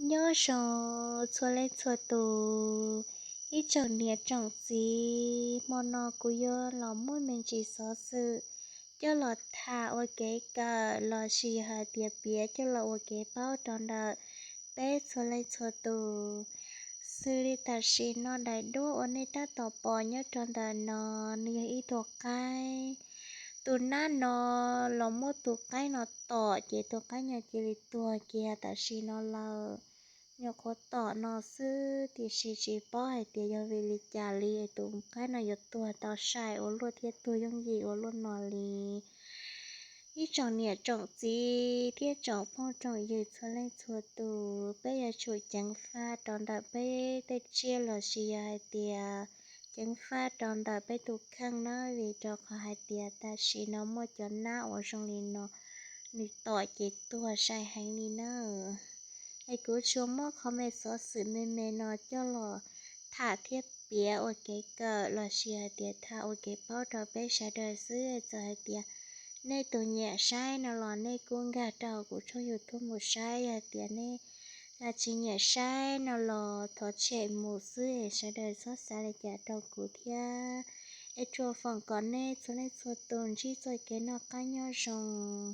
Nyob zoo txhua leej txhua tus, ib tsoom niam tsoom txiv, hmo no kuv yuav los muab me ntsis xov xwm coj los tham ua kev kawm los sis hais tias piav coj los ua kev paub rau ntawm peb txhua leej txhua tus. Xws li tam sim no daim duab uas nej tab tom pom nyob rau ntawm no, nws yog ib tug qaib. Tus nab no los muab tus qaib no tom ces tus qaib no cia li tuag kiag tam sim no lawm. Nyuam qhuav tom no xwb tiam sis tsis paub hais tias yog vim li cas li tus qaib no yuav tuag tau sai ua luaj thiab tuag yooj yim ua luaj no li. Ib tsoom niam tsoom txiv thiab tsoom phooj tsoom ywg txhua leej txhua tus, peb yuav tsum ceev faj rau ntawm peb tej tsiaj los sis yog hais tias ceev faj rau ntawm peb tus kheej na, vim rau qhov hais tias tam sim no muaj cov nab uas zoo li no, nws tom ces tuag sai heev li na. Es kuv tsuas muab qhov me xov xwm me me no coj los tham thiab piav ua kev kawm los sis hais tias tham ua kev paub rau peb sawv daws xwb. Txawm hais tias nej tus nyiam saib no los nej kuj nkag rau kuv tshooj YouTube mus saib, yog tias nej tsis nyiam saib no los thov tshem mus xwb es sawv daws txhob xav li cas rau kuv thiab. Es tsuas foom kom nej txhua leej txhua tus ntsib txoj kev noj qab nyob zoo.